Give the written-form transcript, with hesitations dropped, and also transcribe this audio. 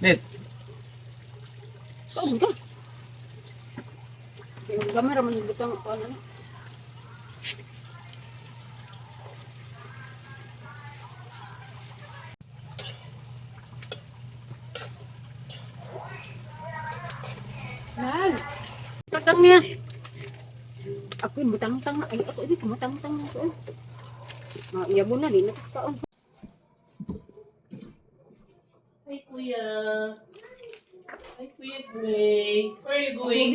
Net. Kaon ka. Yung gamay ra man yung butang ko ano. Nag. Tatang niya. Ako yung butang-tang na. Ay, ako ini kumutang-tang na ko. Maiyabo na, di na kaon. Hi, Kuya. Hi, Kuya Gray. Where are you going?